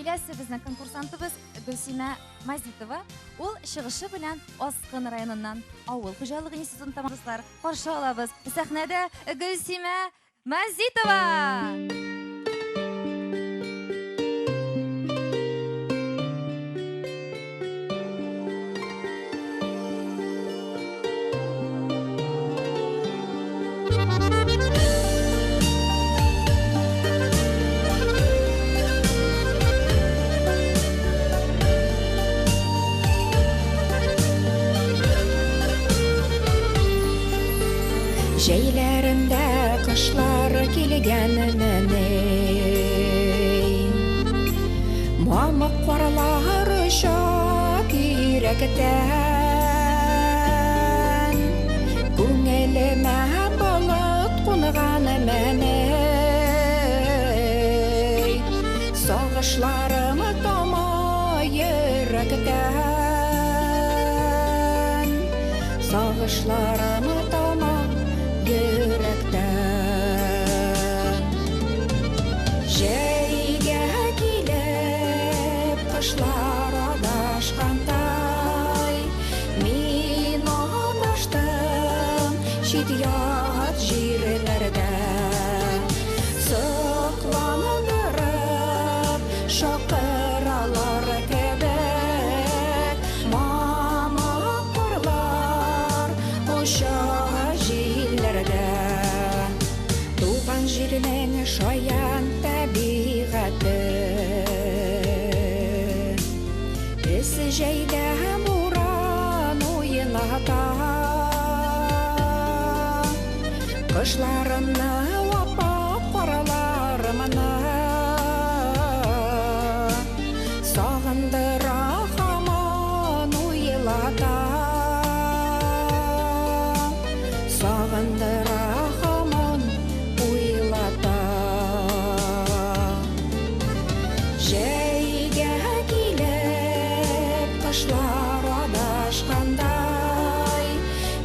Киләсе безнең конкурсантыбыз Гөлсимә Мазитова. Ул чыгышы белән Аскын районыннан авыл хуҗалыгы институтын тәмамлар. Каршы алабыз. Сәхнәдә Гөлсимә Мазитова! Җәйләрендә кышлар килгән мәни. Мамык карлар оча тирәктән. Күңелемә болыт кунган мәни. Сагышларым тама йөрәктән. Сагышларым тама йөрәктән. Җәйгә килеп, кышлар адашкандай, мин адаштым чит-ят җирләрдә. Сокландырып, чакыралар кебек, мамык карлар оча җилләрдә. Туган җирнең шаян табигате. Эссе җәйдә буран уйната. Кышларымны ап-ак карларымны сагындыра һаман уйлата. Сагындыра һаман уйлата. Җәйгә килеп, кышлар адашкандай,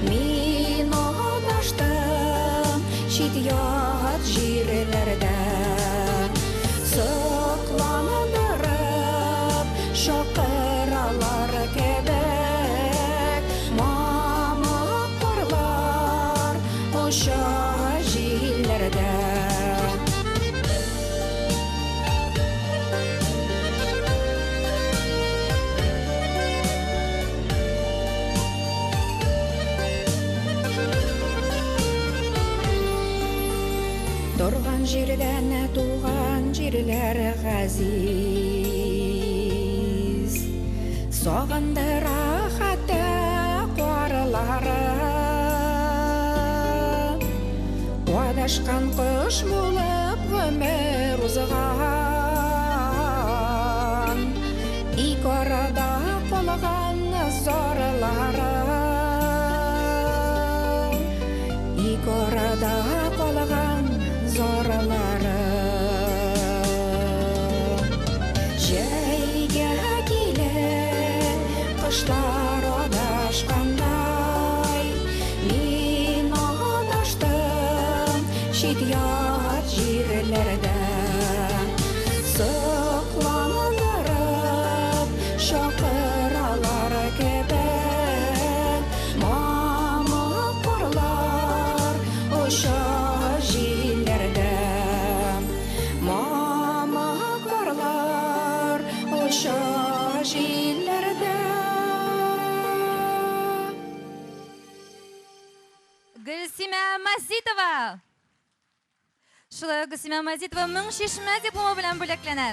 мин адаштым чит-ят җирләрдә. Сокландырып, чакыралар кебек, мамык карлар оча җилләрдә. Торган җирдән туган җирләр газиз. Сагындыра хәтта карлары. Адашкан кош булып гомер узган. Ике арада калган зарлары. Ике арада калган зарлары. Җәйгә килеп, кышлар адашкандай, мин адаштым чит-ят җирләрдә. Сокландырып, чакыралар кебек, мамык карлар оча җилләрдә. Мамык карлар оча җилләрдә. Гөлсимә Мазитова! Шулай ук Гөлсимә Мазитова Моң чишмә дипломы белән бүләкләнә.